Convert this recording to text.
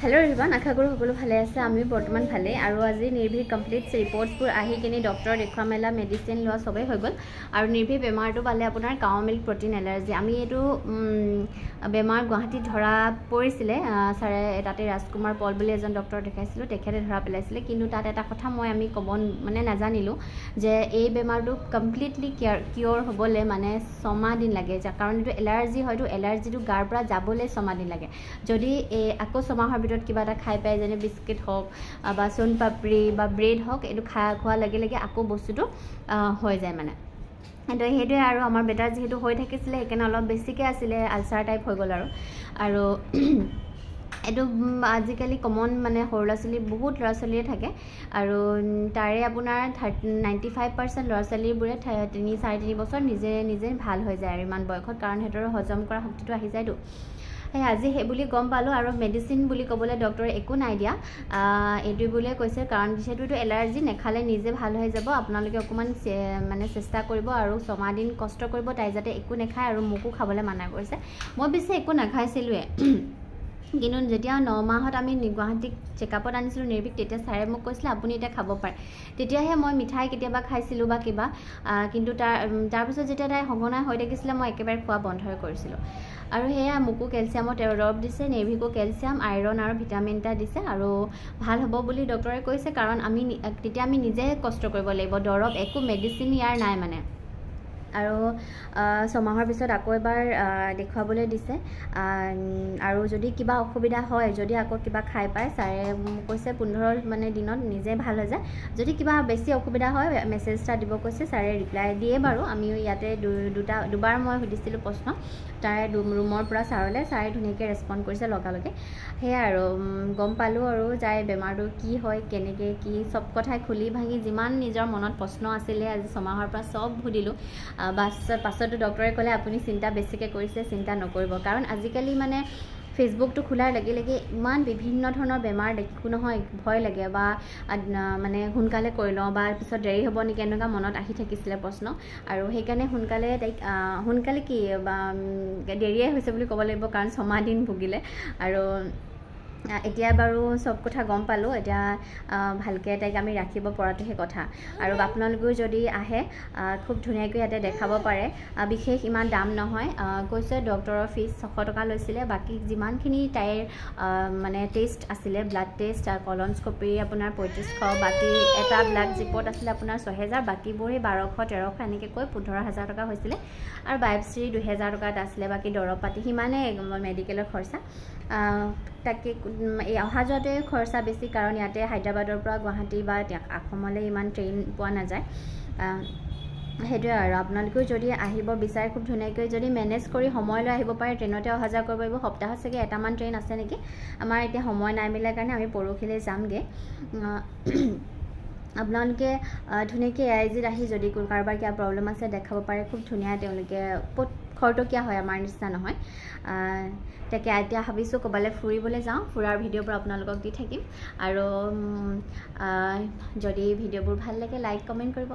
Hello' everyone, আশা কৰোঁ সকলো ভালে আছে। আমি বৰ্তমান ভালেই। আৰু আজি নিৰ্ভীক কমপ্লিট ৰিপৰ্টছবোৰ আহি কিনি ডক্টৰ দেখুওৱা মেলা, মেডিচিন লোৱা চবেই হৈ গ'ল। আৰু নিৰ্ভীক বেমাৰটো পালে আপোনাৰ কাউ মিল্ক প্ৰটিন এলাৰ্জি। আমি এইটো বেমাৰ গুৱাহাটীত ধৰা পৰিছিলে। ছাৰে তাতে ৰাজকুমাৰ পল বুলি এজন ডক্টৰ দেখাইছিলোঁ, তেখেতে ধৰা পেলাইছিলে। কিন্তু তাত এটা কথা মই আমি ক'ব মানে নাজানিলোঁ যে এই বেমাৰটো কমপ্লিটলি কিয়ৰ হ'বলৈ মানে 6 মাহ দিন লাগে, কাৰণ এইটো এলাৰ্জি হয়তো এলাৰ্জিটো গাৰ পৰা যাবলৈ 6 মাহ দিন লাগে। যদি এই আকৌ 6 মাহৰ ভিতৰত কিবা এটা খাই পায়, যেনে বিস্কিট হওক বা চোন পাপৰি বা ব্ৰেড হওক, এইটো খোৱাৰ লগে লগে আকৌ বস্তুটো হৈ যায় মানে। তো সেইটোৱে। আৰু আমাৰ বেটাৰ যিহেতু হৈ থাকিছিলে, সেইকাৰণে অলপ বেছিকৈ আছিলে, আলচাৰ টাইপ হৈ গ'ল। আৰু এইটো আজিকালি কমন, মানে সৰু ল'ৰা ছোৱালী, বহুত ল'ৰা ছোৱালীয়ে থাকে। আৰু তাৰে আপোনাৰ 95% ল'ৰা ছোৱালীবোৰে 3, 3.5 বছৰ নিজে নিজে ভাল হৈ যায় আৰু ইমান বয়সত, কাৰণ সিহঁতৰ হজম কৰা শক্তিটো আহি যায়তো। সেই আজি সেই বুলি গম পালোঁ। আৰু মেডিচিন বুলি ক'বলৈ ডক্টৰে একো নাই দিয়া, এইটো বুলিয়ে কৈছে, কাৰণ যিহেতু এইটো এলাৰ্জি, নেখালে নিজে ভাল হৈ যাব। আপোনালোকে অকণমান মানে চেষ্টা কৰিব আৰু 6 মাহ দিন কষ্ট কৰিব, তাই যাতে একো নেখায়। আৰু মোকো খাবলৈ মানা কৰিছে। মই পিছে একো নাখাইছিলোঁৱে, কিন্তু যেতিয়া 9 মাহত আমি গুৱাহাটীত চেকআপত আনিছিলোঁ নিৰ্ভীক, তেতিয়া ছাৰে মোক কৈছিলে, আপুনি এতিয়া খাব পাৰে। তেতিয়াহে মই মিঠাই কেতিয়াবা খাইছিলোঁ বা কিবা। কিন্তু তাৰপিছত যেতিয়া তাই সঘনাই হৈ থাকিছিলে, মই একেবাৰে খোৱা বন্ধই কৰিছিলোঁ। আৰু সেয়া মোকো কেলছিয়ামৰ দৰৱ দিছে, নিৰ্ভীকো কেলছিয়াম, আইৰণ আৰু ভিটামিন এটা দিছে। আৰু ভাল হ'ব বুলি ডক্টৰে কৈছে, কাৰণ আমি তেতিয়া আমি নিজে কষ্ট কৰিব লাগিব, দৰৱ একো মেডিচিন ইয়াৰ নাই মানে। আৰু 6 মাহৰ পিছত আকৌ এবাৰ দেখুৱাবলৈ দিছে। আৰু যদি কিবা অসুবিধা হয়, যদি আকৌ কিবা খাই পায়, ছাৰে কৈছে 15 মানে দিনত নিজে ভাল হৈ যায়। যদি কিবা বেছি অসুবিধা হয়, মেছেজ এটা দিব কৈছে। ছাৰে ৰিপ্লাই দিয়ে বাৰু। আমিও ইয়াতে দুটা দুবাৰ মই সুধিছিলোঁ প্ৰশ্ন তাৰে ৰুমৰ পৰা ছাৰলৈ, ছাৰে ধুনীয়াকৈ ৰেচপণ্ড কৰিছে লগালগে। সেয়াই আৰু গম পালোঁ আৰু যাই বেমাৰটো কি হয়, কেনেকৈ কি, চব কথাই খুলি ভাঙি যিমান নিজৰ মনত প্ৰশ্ন আছিলে, আজি 6 মাহৰ পৰা চব সুধিলোঁ। পাছতো ডক্টৰে ক'লে, আপুনি চিন্তা বেছিকৈ কৰিছে, চিন্তা নকৰিব। কাৰণ আজিকালি মানে ফেচবুকটো খোলাৰ লগে লগে ইমান বিভিন্ন ধৰণৰ বেমাৰ দেখোঁ নহয়, ভয় লাগে বা মানে সোনকালে কৰি লওঁ বা পিছত দেৰি হ'ব নেকি, এনেকুৱা মনত আহি থাকিছিলে প্ৰশ্ন। আৰু সেইকাৰণে সোনকালে তাইক, সোনকালে কি বা দেৰিয়ে হৈছে বুলি ক'ব লাগিব, কাৰণ 6 মাহ দিন ভুগিলে। আৰু এতিয়া বাৰু চব কথা গম পালোঁ, এতিয়া ভালকৈ তাইক আমি ৰাখিব পৰাটোহে কথা। আৰু আপোনালোকেও যদি আহে, খুব ধুনীয়াকৈ ইয়াতে দেখাব পাৰে। বিশেষ ইমান দাম নহয় কৈছে, ডক্টৰৰ ফিজ 600 টকা লৈছিলে। বাকী যিমানখিনি তাইৰ মানে টেষ্ট আছিলে, ব্লাড টেষ্ট, কলনস্কপি আপোনাৰ 3500, বাকী এটা ব্লাড ৰিপৰ্ট আছিলে আপোনাৰ 6000, বাকীবোৰ সেই 1200, 1300 এনেকৈ কৈ 15,000 টকা হৈছিলে। আৰু বায়পচি 2000 টকা এটা আছিলে, বাকী দৰৱ পাতি সিমানেই মেডিকেলৰ খৰচা। তাকে এই অহা যোৱাটোৱে খৰচা বেছি, কাৰণ ইয়াতে হায়দৰাবাদৰ পৰা গুৱাহাটী বা অসমলৈ ইমান ট্ৰেইন পোৱা নাযায়। সেইটোৱে। আৰু আপোনালোকেও যদি আহিব বিচাৰে, খুব ধুনীয়াকৈ যদি মেনেজ কৰি সময় লৈ আহিব পাৰে, ট্ৰেইনতে অহা যোৱা কৰিব পাৰিব। সপ্তাহত চাগে এটামান ট্ৰেইন আছে নেকি। আমাৰ এতিয়া সময় নাই মিলাৰ কাৰণে আমি পৰহিলৈ যামগৈ। আপোনালোকে ধুনীয়াকৈ এ I জিত আহি যদি কাৰোবাৰ কিবা প্ৰব্লেম আছে, দেখাব পাৰে। খুব ধুনীয়া, তেওঁলোকে ক'ত খৰতকীয়া হয়, আমাৰ নিচিনা নহয়। তাকে এতিয়া ভাবিছোঁ ক'ৰবালৈ ফুৰিবলৈ যাওঁ। ফুৰাৰ ভিডিঅ'বোৰ আপোনালোকক দি থাকিম। আৰু যদি ভিডিঅ'বোৰ ভাল লাগে, লাইক, কমেণ্ট কৰিব।